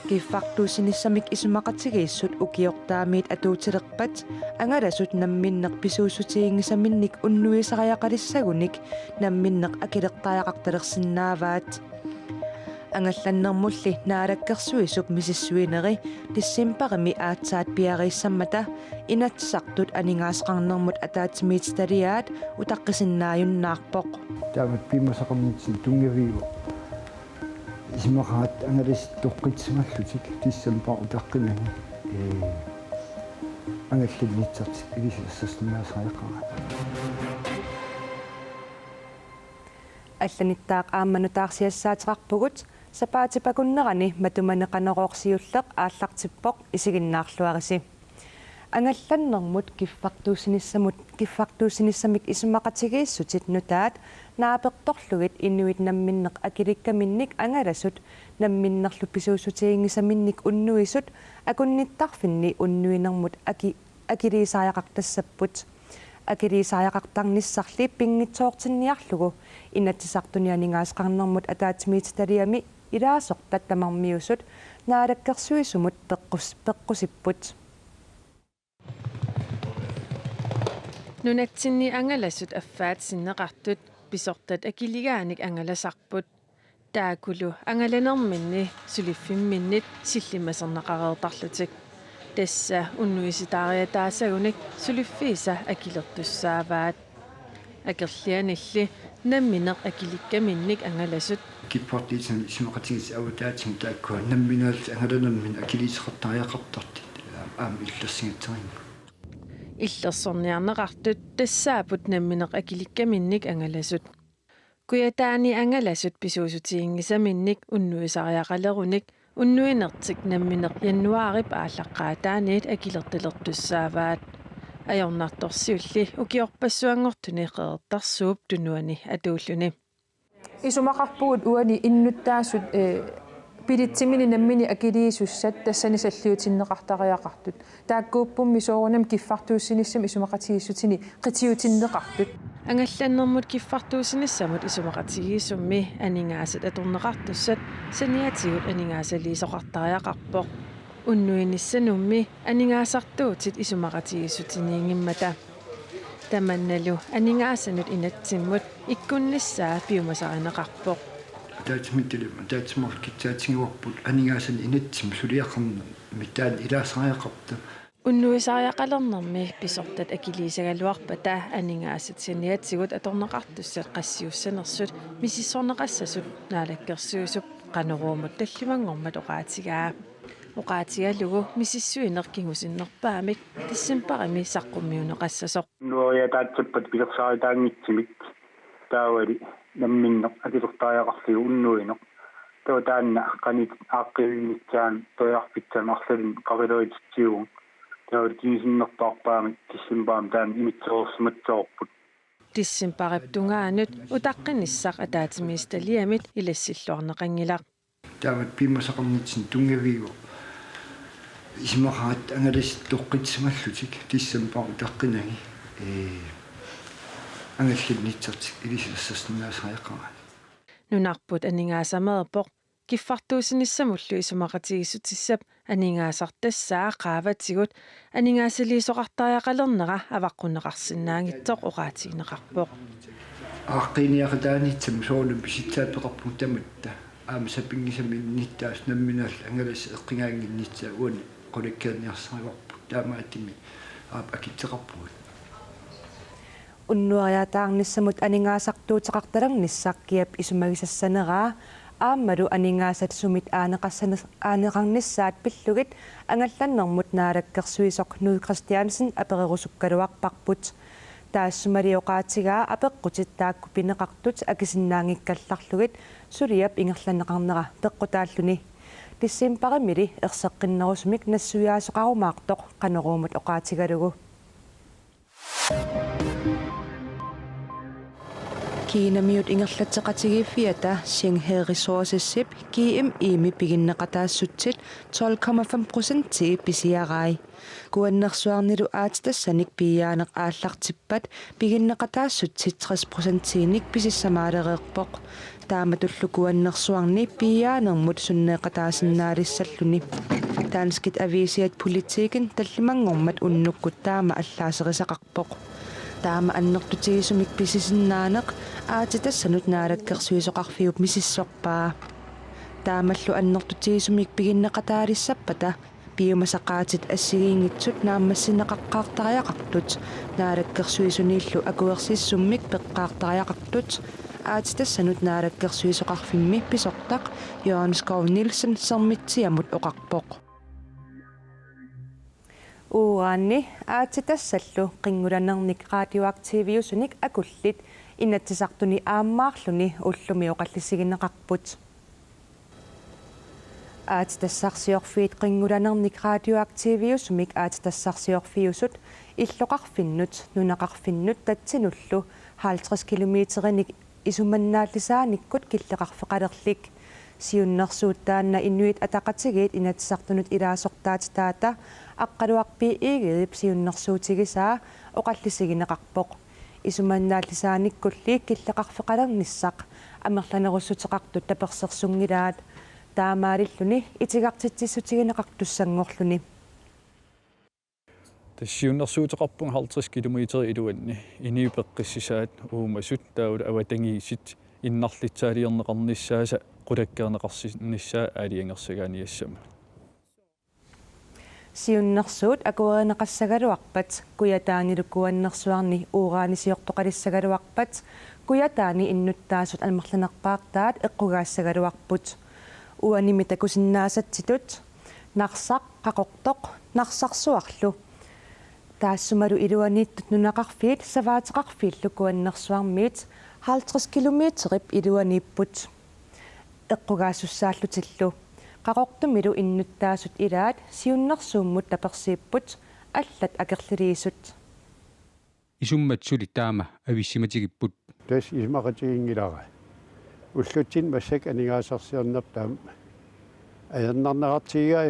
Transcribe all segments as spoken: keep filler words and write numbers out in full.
Kiffartuussinissamik isumaqatigiissut ukiortaamiit atuutilerpat angalasut namminneq pisuussutiginngisaminnik unnuisariaqalissagunik namminneq akilertariaqartalersinnaavaat. Angallannermulli Naalakkersuisup misissuineri decembarimi aatsaat piareersammata Inatsisartut aningaasaqarnermut ataatsimiititaliaat utaqqisinnaajunnaarpoq. Taamatut piumasaqarnitsinni tunngaviuvoq isumaqaratta angalasut toqqitsimallutik decembarip utaqqinani, ee, angallanniittartik ilisarsinnaassariaqaraat. Allanittaaq aamma nutaarsiassaateqarpugut, sapaatip akunnerani matumani Qanorooq siulleq aallartippoq, isiginnaarluarisi. Angallannermut kiffartuussinissamut, kiffartuussinissamik isumaqatigiissutit nutaat naapertorlugit inuit namminneq akilikkaminnik angalasut namminnerlu pisuussutiginngisaminnik unnuisut akunnittarfinni unnuinermut aki-, akiliisariaqartassapput. Akiliisariaqartarnissarli pinngitsoortinniarlugu Inatsisartuni aningaasaqarnermut ataatsimiititaliami ilaasortat tamarmiusut Naalakkersuisumut peqqus-, peqqusipput. Nunatsinni angalasut affaat sinneqartut pisortat akiligaanik angalasarput. Taakkulu angalanerminni suliffimminnit sillimmaserneqareertarlutik. Tassa unnuisitaariataasagunik suliffiisa akilertussaavaat. Akerlianilli namminneq akilikkaminnik angalasut. Kiffartuussinissamik isumaqatigiissut avataatigut taakkua nammineerlutik angalanerminni akiliisoqartariaqartartut aamma illersugassarimmata. Illersorniarneqartut tassaapput namminneq akilikkaminnik angalasut. Kujataani angalasut pisuussutiginngisaminnik unnuisariaqalerunik unnuinertik namminneq januaarip aallaqqaataaniit akilertalertussaavaat. Ajornartorsiulli ukiorpassuanngortuni Qeqertarsuup Tunuani atuulluni. Isumaqarpugut uani innuttaasut, ee, bilitsimini namminneq akiliisussat tassani salliutinneqartariaqartut. Taakkuuppummi soorunami kiffartuussinissamik isumaqatigiissutini qitiutinneqartut. Angallannermut kiffartuussinissamut isumaqatigiissummi aningaasat atorneqartussat saniatigut aningaasaliisoqartariaqarpoq. Unnuinissanummi aningaasartuutit isumaqatigiissutiniinngimmata. Tamannalu aningaasanut inatsimmut ikkunnissaa piumasarineqarpoq. Ataatsimiititaliami ataatsimoorluta kitsaatigivarput aningaasanut inatsimmut suliaqarnermik taanna ilaasariaqartoq. Unnuisariaqalernermi pisortat akiliisagaluarpata aningaasat saniatigut atorneqartussat qassiussanersut misissorneqassasut Naalakkersuisup Qanoruumut tallimanngormat oqaatigaa. Oqaatigalugu misissuineq kingusinnerpaamik decembarimi saqqummiunneqassasoq. Unnuariataassappat pilersaarutaanngitsumik taavali namminneq akilertariaqarlugu unnuineq. Taava taanna qanoq aaqqinnissaanut periarfissamik arlalinnik qaqileritsitsivugut. Taava kingusinnerpaamik decembarimi taanna inissereersimassavarput. Decembarip tungaanut utaqqinissaq ataatsimiititaliamit ilassilluarneqanngilaq. Taamatut piumasaqarnitsinni tunngaviuvoq isumaqaratta angalasut toqqitsimallutik decembarip utaqqinani, ee, angallanniittartik ilisarsinnaassariaqaraat. Nunarput aningaasameerpoq kiffartuussinissamullu isumaqatigiissutissap aningaasartassaa qaavatigut aningaasaliisoqartariaqalernera avaqqunneqarsinnaanngitsoq oqaatigineqarpoq. Aaqqiiniaqataaniitsamut soorunami pisitsaat peqarpugut tamatta. Aamma sapinngisamik innuttaasut nammineerlutik angalasut eqqugaannginnissaat uani qulakkeerniarsarivarput. Taamaattumik aap akitseqarpugut. Unnuariataarnissamut aningaasartuuteqartalernissaq kiap isumagisassaneraa aammalu aningaasat sumit aaneqassane-, aaneqarnissaat pillugit angallannermut naalakkersuisoq Knud Kristiansen apererusukkaluarparput. Taassumali oqaatigaa apeqqutit taakku pineqartut akisinnaanngikkallarlugit suliap ingerlanneqarnera peqqutaalluni. Decembarimili erseqqinnerusumik nassuiaasoqarumaartoq Qanoruumut oqaatigalugu. Kinamiut ingerlatseqatigiiffiata Singhe Resourcesip G M E-mi piginneqataassutsit tolv komma fem procentii pisiarai. Kuannersuarnilu aatsitassanik piiaaneq aallartippat piginneqataassutsit tres procentiinik pisissamaalereerpoq. Taamatullu Kuannersuarni piiaanermut sunneeqataasinnaalissalluni. Danskit aviisiat Politiken tallimanngormat unnukkut taama allaaserisaqarpoq. Taama annertutigisumik pisisinnaaneq aatsitassanut naalakkersuisoqarfiup misissorpaa. Taamallu annertutigisumik piginneqataalissappata piumasaqaatit assigiinngitsut naammassineqaqqaartariaqartut, naalakkersuisuniillu akuersissummik peqqaartariaqartut, aatsitassanut naalakkersuisoqarfimmi pisortaq Jørgen Skov Nielsen Sermitsiamut oqarpoq. Uurani aatsitassallu qinngulanernik radioaktiviusunik akullit Inatsisartuni aammaarluni ullumi oqallisigineqarput. Aatsitassarsiorfiit qinngulanernik radioaktiviusumik aatsitassarsiorfiusut illoqarfinnut nunaqarfinnut tatsinullu halvtreds kilometerinik isumannaallisaanikkut killeqarfeqalerlik. Siunnersuut taanna Inuit Ataqatigiit Inatsisartunut ilaasortaatitaata Aqqaluaq B. Egedep siunnersuutigisaa oqallisigineqarpoq. Isumannaallisaanikkulli killeqarfeqalernissaq amerlanerussuteqartut tapersersunngilaat, taamaalilluni itigartitsissutigineqartussanngorluni. Tassa siunnersuuteqarpunga halvtreds kilometer iluanni inuit peqqissisaat uumasut taavalu avatangiisit innarlitsaaliorneqarnissaasa qulakkeerneqarsinnissaa aalajangersagaaniassammat. Siunnersuut akuerineqassagaluarpat Kujataanilu Kuannersuarni uranisiortoqalissagaluarpat Kujataani innuttaasut amerlanerpaartaat eqqugaassagaluarput. Uanimi takusinnaasatsitut Narsaq, Qaqortoq, Narsarsuarlu taassumalu iluaniittut nunaqarfiit savaateqarfiillu Kuannersuarmiit halvtreds kilometerip iluaniipput. Eqqugaasussaarlutillu Qaqortumilu innuttaasut ilaat siunnersuummut tapersiipput allat akerliliisut. Isummat suli taama avissimatigipput. Tassa isumaqatiginngilara. Ullutsinni massakkut aningaasarsiornerput taama ajornarneqartigigaa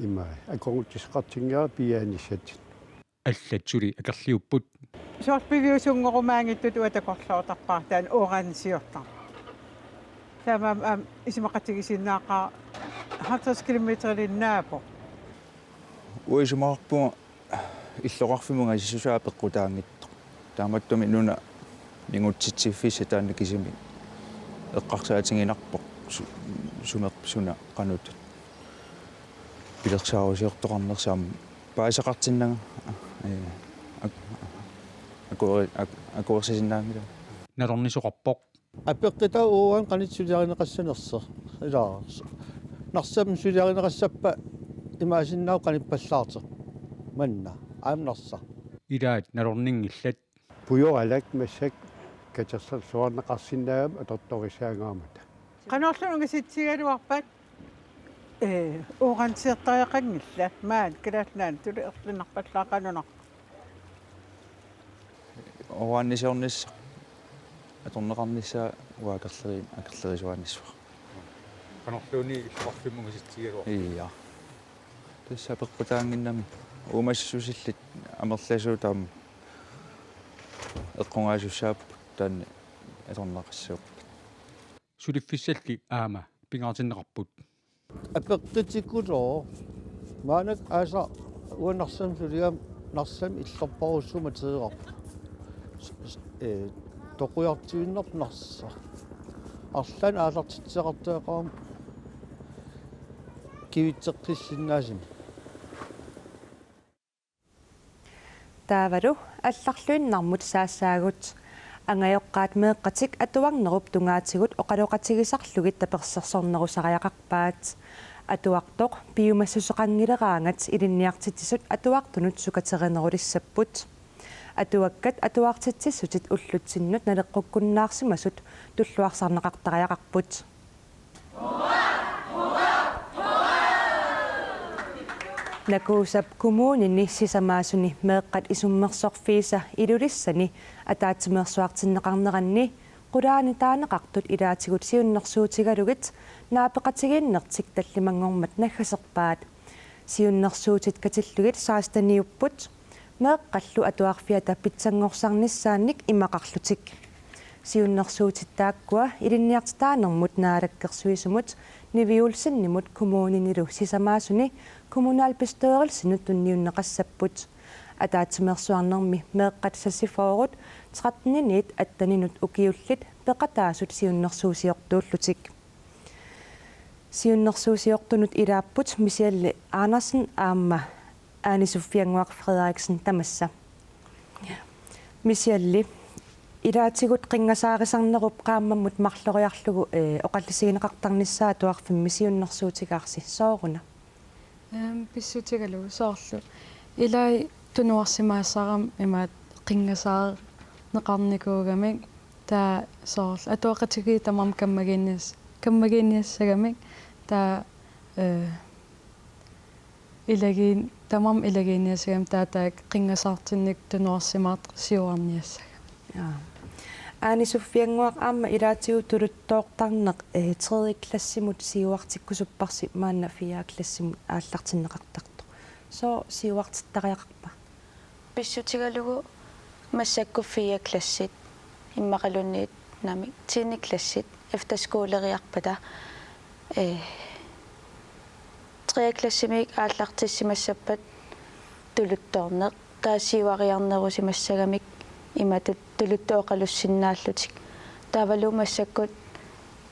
ima akornuteqartinngilara piiaanissatsinnik. Allat suli akerliupput. Soorlu piviusunngorumaanngitsutut uanga takorloortarpara taanna uranisiortarneq. Taamaammat aamma isumaqatigisinnaaqaaq halvtreds kilometerilinnik naapoq. Uanga isumaqarpunga illoqarfimmut ungasissusaa peqqutaanngitsoq. Taamaattumik nuna mingutsitsiffissaq taanna kisimi eqqarsaatiginarpoq su-, sumerput suna qanoq pilersaarusiortoqarnersoq aamma paaseqartinnanga, ee, ak-, akueri-, ak-, akuersisinnaanngilanga. Nalornisoqarpoq. Apeqqutaavoq uanga qanoq suliarineqassanersoq. Ilaa, Narsami suliarineqassappat imaassinnaavoq qanippallaartoq. Manna, aamma Narsaq. Ilaat nalorninngillat. Pujoralak massakkut katersorsuarneqarsinnaagami atortorissaangaarmata. Qanorluunniit ungasitsigigaluarpat? Ee, uranisiortariaqanngillat, maani Kalaallit Nunaanni tuli erlinnarpallaaqaaq nunarput. Uranisiornissaq atorneqarnissaa uanga akerleri-, akerlerisuaannassuara. Qanorluunniit illoqarfimmut ungasitsigigaluarpat? Ija. Tassa peqqutaannginnami uumassusillit amerlasuut aamma eqqugaasussaappagut taanna atorneqassavarput. Suliffissalli aamma pingaartinneqarput. Apeqqutikulooq. Maannakkut aasaq uanga Narsami suligama Narsami illorparujussuummat atereerparput. S-, s-, ee, toqujartuinnarpoq Narsaq. Arlaannik aallartitseqartariaqarami kivitseqqissinnaasumik. Taavalu allarluinnarmut saassaagut. Angajoqqaat meeqqatik atuarnerup tungaatigut oqaloqatigisarlugit tapersersornerusariaqarpaat. Atuartoq piumassuseqanngileraangat ilinniartitsisut atuartunut sukaterinerulissapput. Atuakkat atuartitsissutit ullutsinnut naleqqukkunnaarsimasut tulluarsarneqartariaqarput. Nakuusap kommunini sisamaasuni meeqqat isummersorfiisa Ilulissani ataatsimeersuartinneqarneranni qulaani taaneqartut ilaatigut siunnersuutigalugit naapeqatigiinnertik tallimanngormat naggaserpaat. Siunnersuutit katillugit seksteniupput, meeqqallu atuarfiata pitsanngorsarnissaannik imaqarlutik. Siunnersuutit taakkua ilinniartitaanermut naalakkersuisumut Nivi Olsenimut kommuninilu sisamaasuni kommunalbestyrelsinut tunniunneqassapput. Ataatsimeersuarnermi meeqqat seksogfyrre, tretten-iniit atten-inut ukiullit peqataasut siunnersuusiortuullutik. Siunnersuusiortunut ilaapput Michelle Andersen aamma Ane Sofiannguaq Frederiksen tamassa. Michelle, ilaatigut qinngasaarisarnerup qaammammut marloriarlugu, eh, oqallisigineqartarnissaa atuarfimmi siunnersuutigaarsi, sooruna? Ehm, pissutigalugu soorlu. Ilai tunuarsimaasarami imaattoq qinngasaarneqarnikuugamik, taava soorlu atuaqatigiit tamarmik kammagiinnias-, kammagiinniassagamik, taava, eh, ilagiin-, tamarmik ilagiinniassagamik, taava taakku qinngasaartinnik tunuarsimaartut siuarniassagamik. Jaa. Ane Sofiannguaq, aamma ilaatigut tuluttoortarneq, eh, tredje klassimut siuartikkusupparsi maanna fjerde klassimut aallartinneqartartoq. Sooq siuartittariaqarpa? Pissutigalugu massakkut fjerde klassit immaqaluunniit naamik tiende klassit efterskoleriarpata, eh, tredje klassimiit aallartissimassappat tuluttoorneq, taava siuariarnerusimassagamik imatut tuluttut oqalussinnaallutik. Taavalu massakkut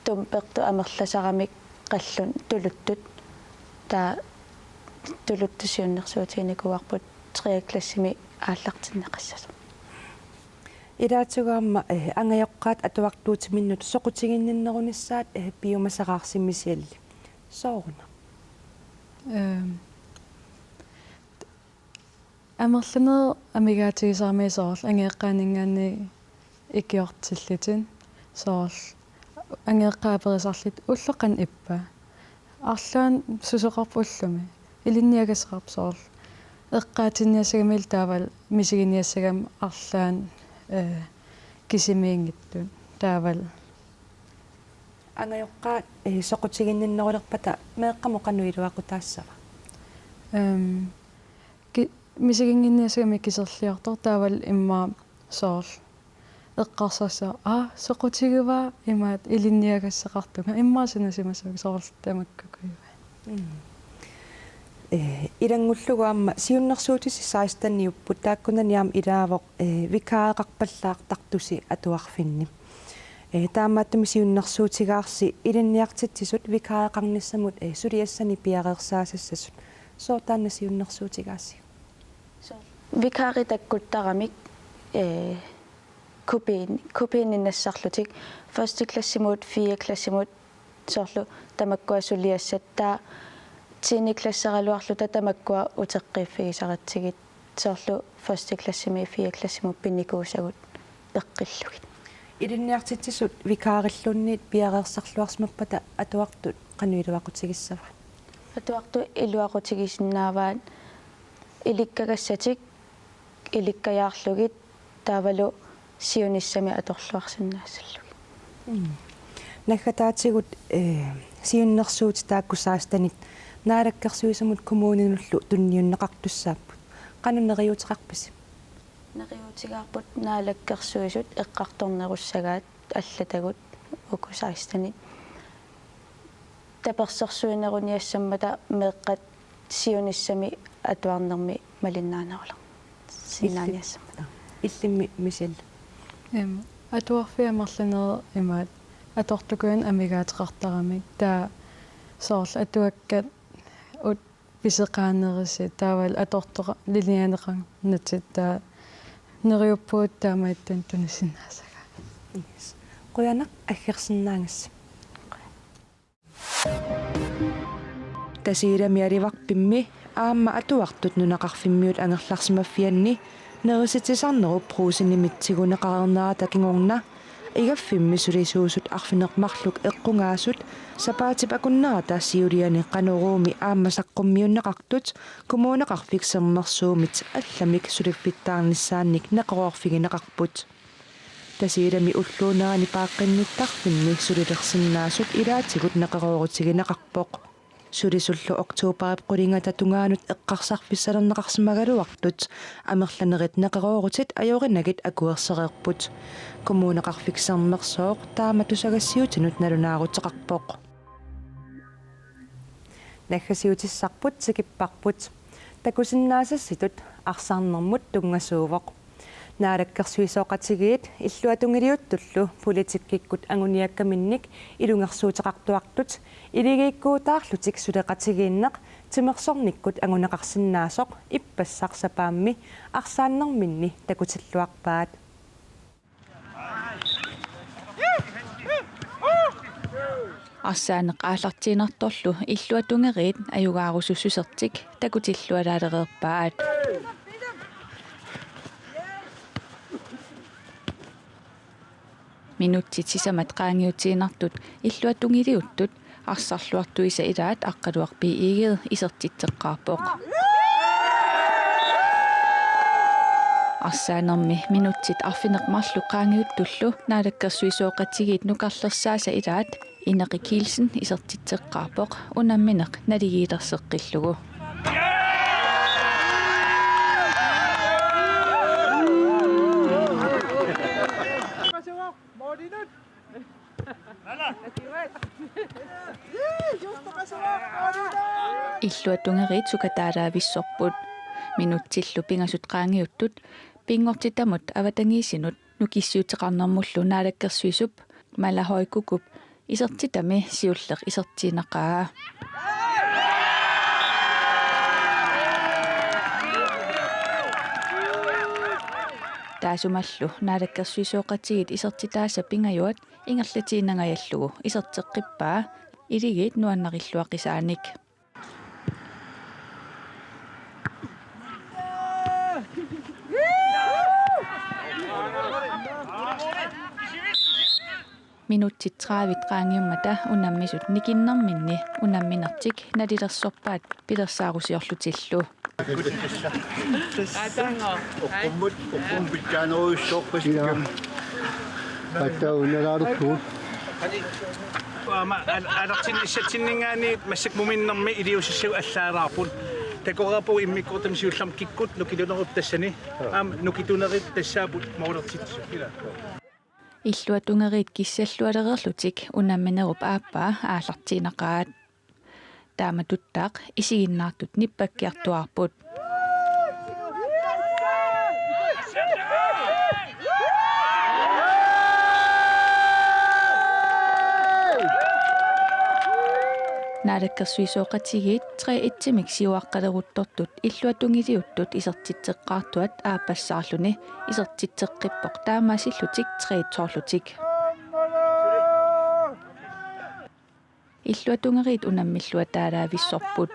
tumpertut amerlasaramik qallunut tuluttut. Taava tuluttut siunnersuutiginikuuarput tredje klassimi aallartinneqassasoq. Ilaatigut aamma, eh, angajoqqaat atuartuutiminnut soqutiginninnerunissaat, eh, piumasaraarsi Michelle. Sooruna? Ehm, amerlanerit amigaatigisarami soorlu angajoqqaaninngaanniit ikiortillutik, soorlu angajoqqaat aperisarlutik: Ulloq qanoq ippa? Arlaannik susoqarpa ullumi? Ilinniagassaqarpa? Soorlu eqqaatinniassagamilu taavalu misiginiassagami arlaannik, eh, kisimiinngitsut taavalu. Angajoqqaat, eh, soqutiginninnerulerpata meeqqamut qanoq iluaqutaassava? Ehm, ki-, misiginnginniassagami kiserliortoq, taavalu immaqa soorlu eqqarsarsivoq: Aa, soqutigivaa, imaattoq ilinniagassaqartunga. Immaqa sanasimassavakka soorlu tamakkuugujuit. Mm. Eh, ilanngullugu aamma siunnersuutisi seksteniupput, taakkunani aamma ilaavoq, eh, vikaareqarpallaartartusi atuarfinni. Eh, taamaattumik siunnersuutigaarsi ilinniartitsisut vikaareqarnissamut, eh, suliassanik piareersaasassasut. Sooq taanna siunnersuutigaasiuk? Sooq. Vikaarit takkuttaramik, eh, kopiin-, kopiinneq nassarlutik første klassimut, fjerde klassimut, soorlu tamakkua suliassat, taava tiende klasseraluarluta tamakkua uteqqiiffigisaratsigit, soorlu første klassimi fjerde klassimut pinikuusagut peqqillugit. Ilinniartitsisut vikaarilluunniit piareersarluarsimappata atuartut qanoq iluaqutigissavaat? Atuartut iluaqutigisinnaavaat ilikkagassatik ilikkajaarlugit taavalu siunissami atorluarsinnaassallugit. Mm. Naggataatigut, eh, siunnersuutit taakku sekstenit Naalakkersuisumut kommuninullu tunniunneqartussaapput. Qanoq neriuuteqarpisi? Neriuutigaarput Naalakkersuisut eqqartornerussagaat allatagut uku sekstenit. Tapersersuineruniassammata meeqqat siunissami atuarnermi malinnaanerulersinnaaniassammata. Illimmi Michelle? Em, atuarfiit amerlanerit imaattoq atortukujunnit amigaateqartaramik, taava soorlu atuakkat ut piseqaanerisi, taavalu atortoqa-, linjaaneqarnatik, taava neriuppugut taamaattut tunisinnaasagaat. Yes. Qujanaq aggersinnaagassi. Tasiilami alivarpimmi aamma atuartut nunaqarfimmiut angerlarsimaffianni nerisitsisarnerup Brugsenimit tiguneqareernerata kingorna igaffimmi sulisuusut arfineq-marluk eqqugaasut sapaatip akunnerata siuliani Qanoruumi aamma saqqummiunneqartut Kommuneqarfik Sermersuumit allamik suliffittaarnissaannik neqeroorfigineqarput. Tasiilami ulluunerani paaqqinnittarfinni sulilersinnaasut ilaatigut neqeroorutigineqarpoq. Sulisullu oktobarip qulingata tungaanut eqqarsarfissalerneqarsimagaluartut amerlanerit neqeroorutit ajorinagit akuersereerput. Kommuneqarfik Sermersooq taama tusagassiutinut nalunaaruteqarpoq. Naggasiutissarput tikipparput. Takusinnaasassitut arsarnermut tunngasuuvoq. Naalakkersuisooqatigiit illuatungiliuttullu politikkikkut anguniakkaminnik ilungersuuteqartuartut iligiikkuutaarlutik suleqatigiinneq timersornikkut anguneqarsinnaasoq ippassaq sapaammi arsaannerminni takutilluarpaat. Arsaaneq aallartiinnartorlu illuatungeriit ajugaarusussusertik takutillualaalereerpaat. Minutsit sisamat qaangiutiinnartut illuatungiliuttut arsarluartuisa ilaat Aqqaluaq B I G isertitseqqaarpoq. Arsaanermi minutsit arfineq-marluk qaangiuttullu naalakkersuisooqatigiit nukarlersaasa ilaat Ineqi Kielsen isertitseqqaarpoq unammineq naligiilerseqqillugu. Illuatungeriit sukataalaavissorput. Minutsillu pingasut qaangiuttut pinngortitamut avatangiisinut nukissiuteqarnermullu naalakkersuisup Mala Høy Kúkop isertitami siulleq isertiinnaqaa. Taassumalu naalakkersuisooqatigiit isertitaasa pingajuat ingerlatiinnangajallugu iserteqqippaa iligiit nuannarilluaqisaanik. Minutsit tredive qaangiummata unammisut nikinnerminni unamminertik nalilersorpaat pilersaarusiorlutillu. Ataango. Oqqummut, oqqummut pitsaanerujussuorpassuit. Ila. Ataa unalaalerlugu. Aamma al-, aalartinnissatsinningaanik massakkut muminnermi iliuusissagut allaalaarput. Takoreerpugut immikkoortumi siullermi kikkut nukitunerup tassani. Aamma nukitunerit tassaapput målertitsisut. Ila. Illuatungeriit kissallualereerlutik unamminerup aappaa aallartiinnaqaat. Taamatuttaaq isiginnaartut nippakkiartuaarput. Naalakkersuisooqatigiit tre et-imik siuaqqaleruttortut illuatungiliuttut isertitseqqaartuat aappassaarluni isertitseqqippoq taamaasillutik tre to-rlutik. Illuatungeriit unammilluataalaavissorput.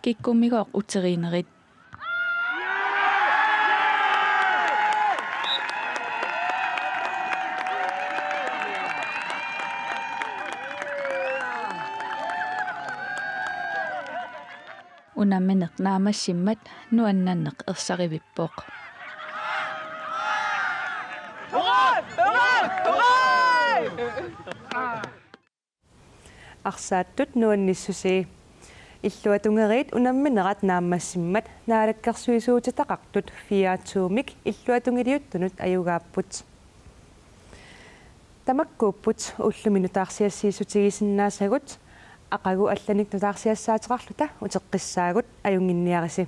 Kikkummigooq uteriinerit. Unammineq naammassimmat nuannaanneq ersarivippoq. Arsaattut nuannissusii. Illuatungeriit unamminerat naammassimmat naalakkersuisuutitaqartut fire to-mik illuatungiliuttunut ajugaapput. Tamakkuupput ullumi nutaarsiassiissutigisinnaasagut, aqagu allanik nutaarsiassaateqarluta uteqqissaagut, ajunnginniarisi.